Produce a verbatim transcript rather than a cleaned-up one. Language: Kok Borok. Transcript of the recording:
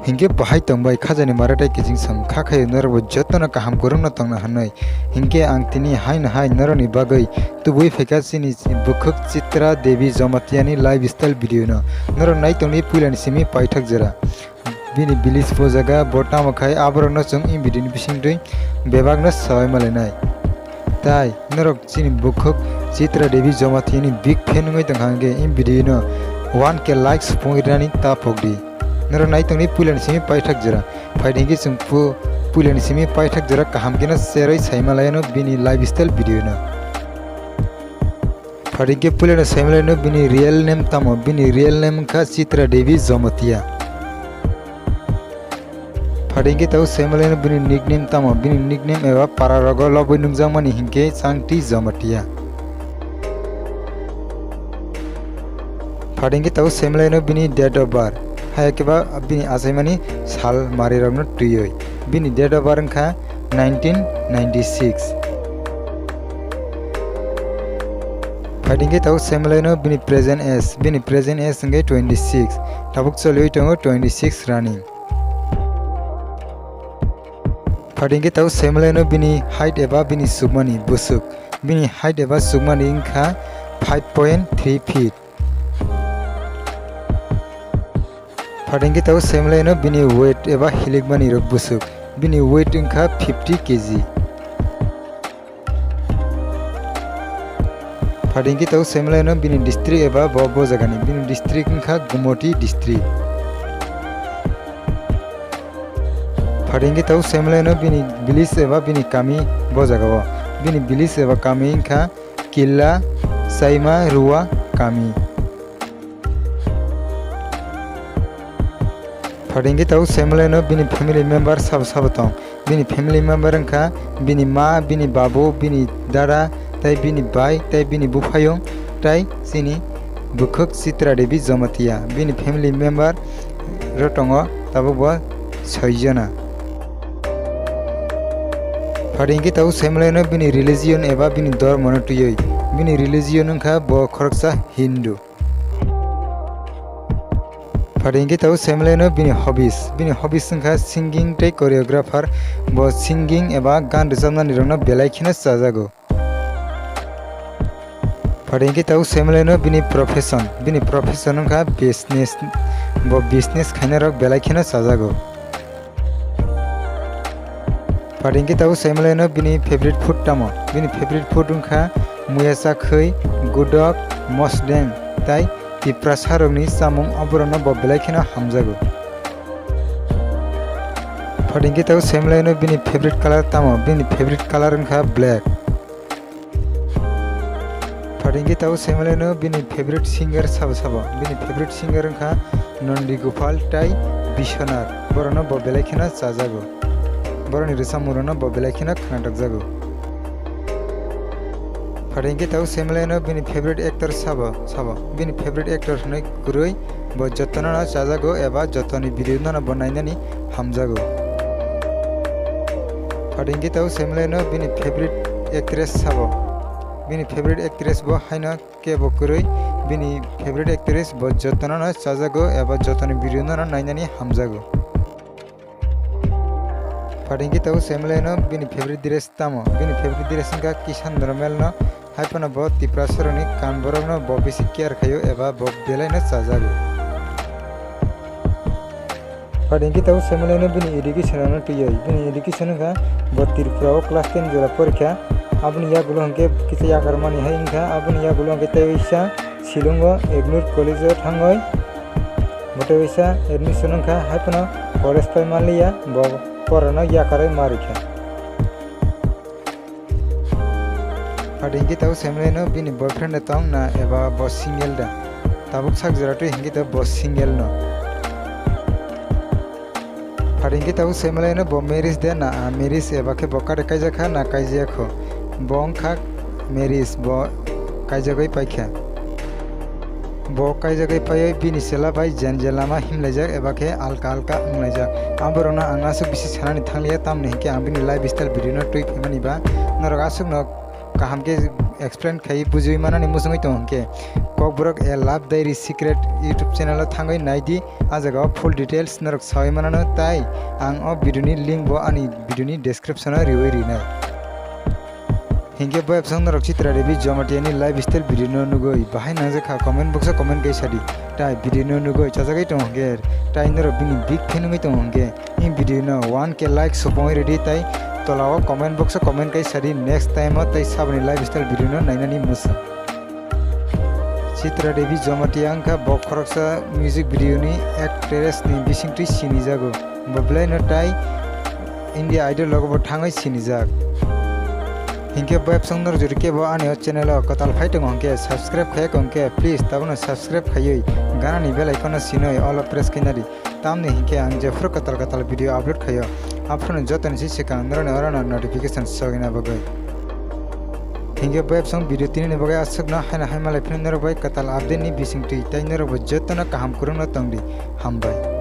Hinkhe bahai tongbai khajani maratai kiching sam kha khayo norokbo jotono kaham kwrwngno tongna hwnwi. Hinkhe ang tini haino hai norokni bagwi tubui phaikha chini bukhuk Chitra Devi Jamatia ni lifestyle video no. Norok nai tongdi puilani simi paithak jora. Bini village bo jaga bo tamo khai aborokno chwng in video ni bisingtwi bebakno sawai malainai. Tai norok chini bukhuk Chitra Devi Jamatia ni big fan wngwi tongkha hwnkhe in video no one K likes phungrani ta phokdi. Norok nai tongdi puilani simi paithak jora. Phaidi hinkhe chwng pu-, puilani simi paithak jora kaham kheno cherwi saimalaino bini lifestyle video no. Phaidi hinkhe puilano saimalaino bini real name tamo, bini real name wngkha Chitra Devi Jamatia. Phaidi hinkhe tabuk saimalaino bini nickname tamo, bini nickname eba pararogo lobwi nukjakmani hinkhe Changti Jamatia. Phaidi hinkhe tabuk saimalaino bini date of birth, hai khe ba bini achaimani sal marirokno twiwi. Bini date of birth wngkha nineteen ninety-six. Phaidi hinkhe tabuk saimalaino bini present age, bini present age wngkhe twenty-six, tabuk choliwi tongo twenty-six running. Phaidi hinkhe tabuk saimalaino bini height eba bini chukmani bwswk, bini height eba chukmani wngkha five point three feet. Phaidi hinkhe tabuk saimalaino bini weight eba hilikmani rok bwswk, bini weight wngkha fifty K G. Phaidi hinkhe tabuk saimalaino bini district eba bo, bo jagani, bini district wngkha Gumoti district. Phaidi hinkhe tabuk saimalaino bini village eba bini kami bo jagao, bini village eba kami wngkha Killa Saima Rua kami. Phaidi hinkhe tabuk saimalaino bini family member sabo sabo tong. Bini family member wngkha bini ma, bini babu, bini dada, tai bini bai, tai bini buphayung, tai chini bukhuk Chitra Devi Jamatia. Bini family member rok tongo tabuk bo soi jona. Phaidi hinkhe tabuk saimalaino bini religion eba bini dhormono twiwi. Bini religion wngkha bo khoroksa Hindu. Phaidi hinkhe tabuk saimalaino bini hobbies. Bini hobbies wngkha singing tei choreographer. Bo singing eba gan rwchapnani rokno belai kheno chajago. Phaidi hinkhe tabuk saimalaino bini profession. Bini profession wngkha business. Bo business khainai rok belai kheno chajago. Phaidi hinkhe tabuk saimalaino bini favorite food tamo? Bini favorite food wngkha muya chakhwi, gudok, mosdeng, tai Tiprasa rokni chamung, oborokno bo belai kheno hamjago. Phaidi hinkhe tabuk saimalaino bini favorite color tamo? Bini favorite color wngkha black. Phaidi hinkhe tabuk saimalaino bini favorite singer sabo sabo. Bini favorite singer wngkha Nondi Gopal tai Biswanath. Borokno bo belai kheno chajago. Borokni rwchapmungrokno bo belai kheno khwnajakjago. Phaidi hinkhe tabuk saimalaino bini favorite actor sabo sabo. Bini favorite actor hwnwi kwrwi bo jotono no chajago eba jotoni video no no bo nainani hamjago. Phaidi hinkhe tabuk saimalaino bini favorite actress sabo. Bini favorite actress bo haino kebo kwrwi, bini favorite actress bo jotono no chajago eba jotoni video no no nainani hamjago. Phaidi hinkhe tabuk saimalaino bini favorite dress tamo? Bini favorite dress wngkha kisa normal no, hai phano bo Tiprasa rokni kan borokno bo bisi care khaio eba bo belai no chajago. Phaidi hinkhe tabuk saimalaino bini education no twiwi. Bini education wngkha bo Tripura o class ten jora porikha. Aboni yagulo hinkhe kisa yakarmani hai wngkha. Aboni yagulo hinkhe tei waisa Shillong o Ignore College o thangwi bo tei waisa admission wngkha. Hai phano college pai manliya, bo porano yakarwi ma rikha. Phaidi hinkhe tabuk saimalaino bini boyfriend da tong na eba bo single da? Tabuk sak jora twi hinkhe tabuk bo single no. Phaidi hinkhe tabuk saimalaino bo marriage da na unmarriage eba khe bo kade kaijak kha na kaijaya kho? Bo wngkha marriage, bo kaijagwi paikha. Bo kaijagwi paiwi bini chwla bai jen je lama himlaijak eba khe alka alka wnglaijak. Aborokno ang aswk bisi sanani thangliya, tamni hinkhe ang bini lifestyle video no twi phaimani ba. Norok aswkno kaham khe explain khai bujui manani muchungui tongo hwnkhe Kokborok A Love Diary Secret YouTube channel o thangwi naidi, ah jaga o full details norok saui manano, tai ang o video ni link bo ani video ni description o riui rinai. Hinkhe bo episode norok Chitra Devi Jamatia ni lifestyle video no nugui bahai nangjakha, comment box o comment kai sadi, tai video no nugui chajagwi tongo hwnkhe, tai norok bini big fan wngwi tongo hwnkhe, in video no one K like supungwi rwdi, tai tola o comment box o comment kai sadi, next time o tai saboni lifestyle video no nainani mwsang. Chitra Devi Jamatia wngkha bo khoroksa music video ni actress ni bisingtwi sinijago. Bo belai no tai India Idol logo bo thangwi sinijak. Hinkhe bo episode norok jodi kebo ani o channel o kwtal phai tongo hwnkhe, subscribe khaiya hwnkhe, please tabono subscribe khaiwi ganani bell icon no sinoi all o press khainadi. Tamni hinkhe ang jephuru kwtal kwtal video upload khaio, aphuru jotoni se swkang noroni orono notification sogina bagwi. Hinkhe bo episode video tinini bagwi aswkno haino hai malai phino norok bai kwtal update ni bisingtwi, tai norok bo jotono kaham kwrwngno tongdi. Hambai.